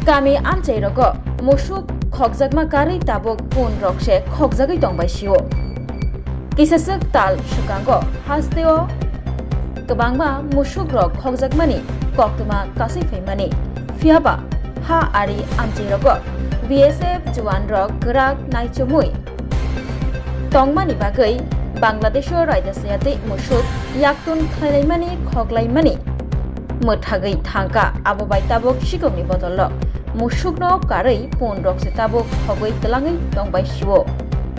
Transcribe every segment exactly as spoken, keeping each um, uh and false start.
Kami amchairogo musuk khokjakma karwi tabuk pun rok se khokjagwi tongbai sio. Kisaswk tal swkango hasteo kwbangma musuk rok khokjakmani koktwma kasui phaimani. Phiyaba ha ari amchairogo B S F juan rok kwrak naichomwi tongmani bagwi Bangladesho raida sayatwi musuk yaktun khlainaimani khoklaimani mwthagwi thangkha. Abo bai tabuk sikokni bodollo musukno karwi pun rok se tabuk khogwi twlangwi tongbai sio.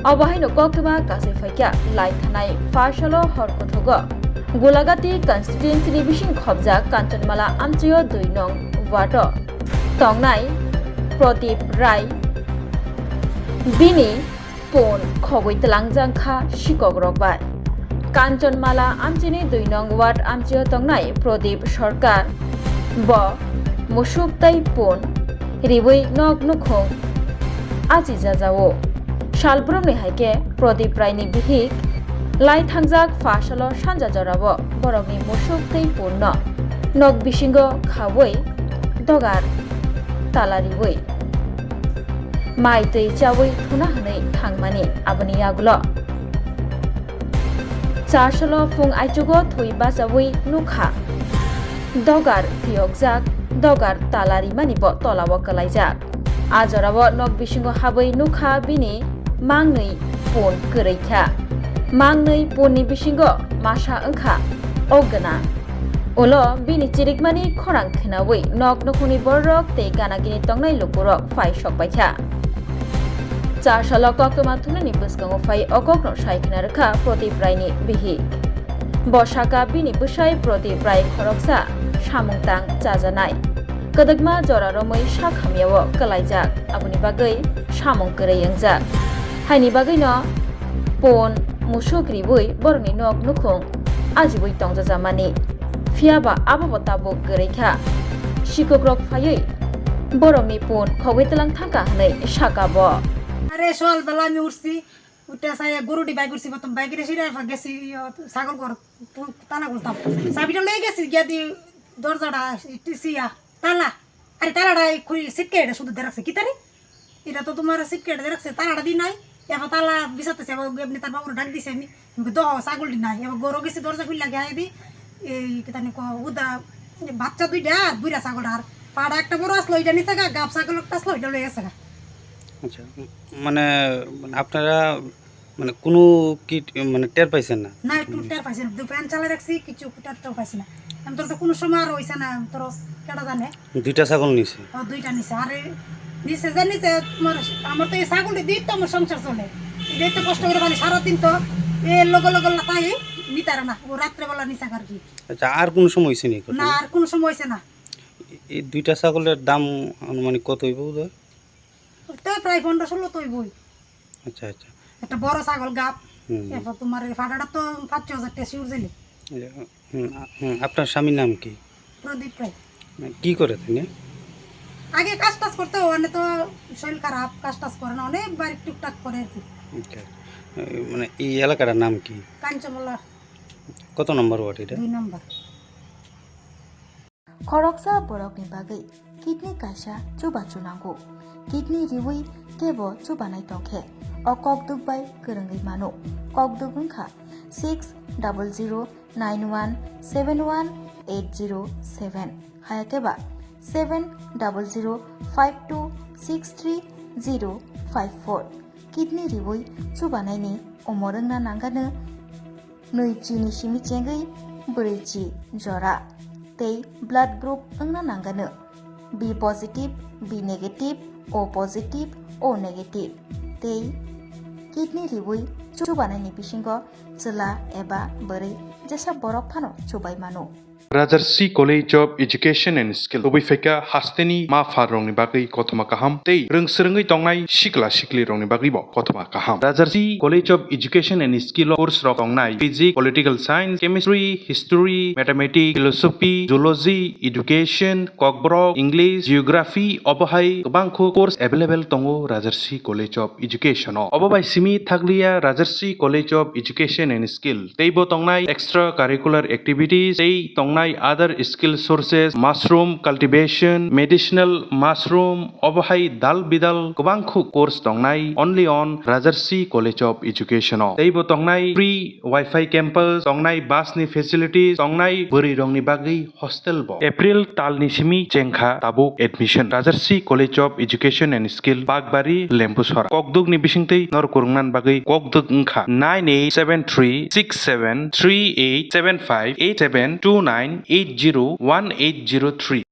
Abo haino koktwma kasui phaikha lai thanai pha salo hor kuthugo Gulagati constituency ni bising khobjak Kanchanmala amchaio dui nong ward o tongnai Pradip Rai bini pun khogwi twlangjak kha sikok rok bai. Kanchanmala amchini dui nong ward amchio tongnai Pradip Sarkar bo musuk tei pun riwi nok nukhung achi jajao. Salbrumni hai khe Pradip Raini bihik lai thangjak pha salo sanja jorao borokni musuk tei punno nok bisingo khawi dogar tala riwi mai twi chawi thuna hwnwi thangmani. Aboni yagulo char salo phung aichugo thwi bachawi nukha dogar phiyokjak, dogar tala rimani bo tolao kwlaijak. A jorao nok bisingo habwi nukha bini mangnwi pun kwrwi kha. Mangnwi punni bisingo masa wngkha o gwnang. Ulo bini chirikmani khorang khnawi nok nukhungni bororok tei ganagini tongnai lukurok phai sokbaikha. Char salo koktwma thunani bwskango phai o kokno sai khna rwkha Pradip Raini bihik. Bo saka bini bwsai Pradip Rai khoroksa samung tang chajanai. Kwdwkma jora romwi sak hamyao kwlaijak, aboni bagwi samung kwrwi wngjak. Haini bagwino pun musuk riwi borokni nok nukhung ajiwi tongjajamani. Phiyaba abobo tabuk kwrwi kha. Sikukrok phaiwi borokni pun khogwi twlang thangkha hwnwi saka bo. আরে সকালবেলা আমি উঠছি, উঠে চাই গরুটি বাইক উঠছি, প্রথম বাইক রেসি গেছি ইয়ো, ছাগল ঘর তালা খুলতাম, চাবিটা লয়ে গেছি গিয়া দি দরজাটা ইয়া তালা, আরে তালাটা খুলি সিটকে এটা শুধু দেরাকছে কি তারি, এটা তো তোমার সিটকে এটা দেরাকছে, তালাটা দি নাই। এবার তালা বিচারতেছে, এবার এমনি তার বাবুরে ডাক দিছে আমি, দহ ছাগলটি নাই। এবার গরু গেছি দরজা খুললা গিয়া দি এই কি জানি ক উদা বাচ্চা দুইটা আর বুড়া ছাগলটা আর পাড়া একটা বড় আসলো, এটা নিছে গা, গাব ছাগল একটা আসলো, এটা লয়ে গেছে গা। আচ্ছা, উম, মানে, মানে আপনারা মানে কোনো কি মানে টের পাইছেন না? না, একটু টের পাইছি না। দু ফ্যান চালা রাখছি, কিছু টের তো পাইছি না। আমি তোর তো কোনো সময় আর হইছে না, তোর কেটা জানে? দুইটা ছাগল নিছে। ও, দুইটা নিছে। আরে নিছে যে নিছে, তোমার, আমার তো এই ছাগলটি দিয়ে তো আমার সংসার চলে। এটাই তো কষ্ট করে পালি সারাদিন তো এ লগে লগে তাই নিতারে না। ও রাত্রেবেলা নিছে আর কি। আচ্ছা, আর কোনো সময় হইছে নি ঘটনা? না, আর কোনো সময় হইছে না। এই দুইটা ছাগলের দাম আনুমানিক কত হইব বোধহয়? তো প্রায় পনেরো ষোলো তো হইবই। আচ্ছা, আচ্ছা। একটা বড় ছাগল গাব, হুম। এরপর তোমার এই ফাটাটা তো পাঁচ ছ হাজার টাকা শিউর দিলে। আচ্ছা, হুম, আ-, হুম, আপনার স্বামীর নাম কি? প্রদীপ রায়। কি করে তিনি? আগে কাজ টাজ করতে, মানে তো শরীর খারাপ, কাজ টাজ করে না, অনেক বাড়ি টুকটাক করে আর কি। আচ্ছা। এ, মানে এই এলাকাটার নাম কি? কাঞ্চনমালা। কত নম্বর ওয়ার্ড এটা? দুই নম্বর। Khoroksa borokni bagwi kidney kaisa chubachu nango. Kidney riwi kebo chubanai tongkhe, o kokduk bai kwrwngwi mano. Kokduk wngkha six double zero nine one seven one eight zero seven, hayakhe ba seven double zero five two six three zero five four. Kidney riwi chubanaini umor wngna nangano nwi chini simi chengwi bwrwi chi jora tei blood group wngna nangano B positive, B negative, O positive, O negative tei kidney riwi chubanaini bisingo chwla eba bwrwi jesa borok phano chubai mano. Rajarsi College of Education and Skill tubui phaikha hasteni ma pha rokni bagwi kothoma kaham tei rwng swrwngwi tongnai sikla sikli rokni bagwibo kothoma kaham. Rajarsi College of Education and Skill o course rok tongnai Physics, Political Science, Chemistry, History, Mathematics, Philosophy, Zoology, Education, Kokborok, English, Geography, obo hai kwbangkho course available tongo Rajarsi College of Education o. Obo bai simi thakliya Rajarsi College of Education and Skill teibo tongnai extra curricular activities tei tongnai Other skill sources, mushroom cultivation, medicinal mushroom, obo hai dal bidal kwbang khuk course tongnai only on Rajarsi College of Education o. Teibo tongnai free Wi-Fi campus, tongnai bus ni facilities, tongnai bwrwi rokni bagwi hostel bo. April tal ni simi chengkha tabuk admission. Rajarsi College of Education and Skill, Bakbari, Lembusora. Kokduk ni bisingtwi nor kurungnan bagwi kokduk wngkha nine eight seven three six seven three eight seven five eight seven two nine eight zero one eight zero three.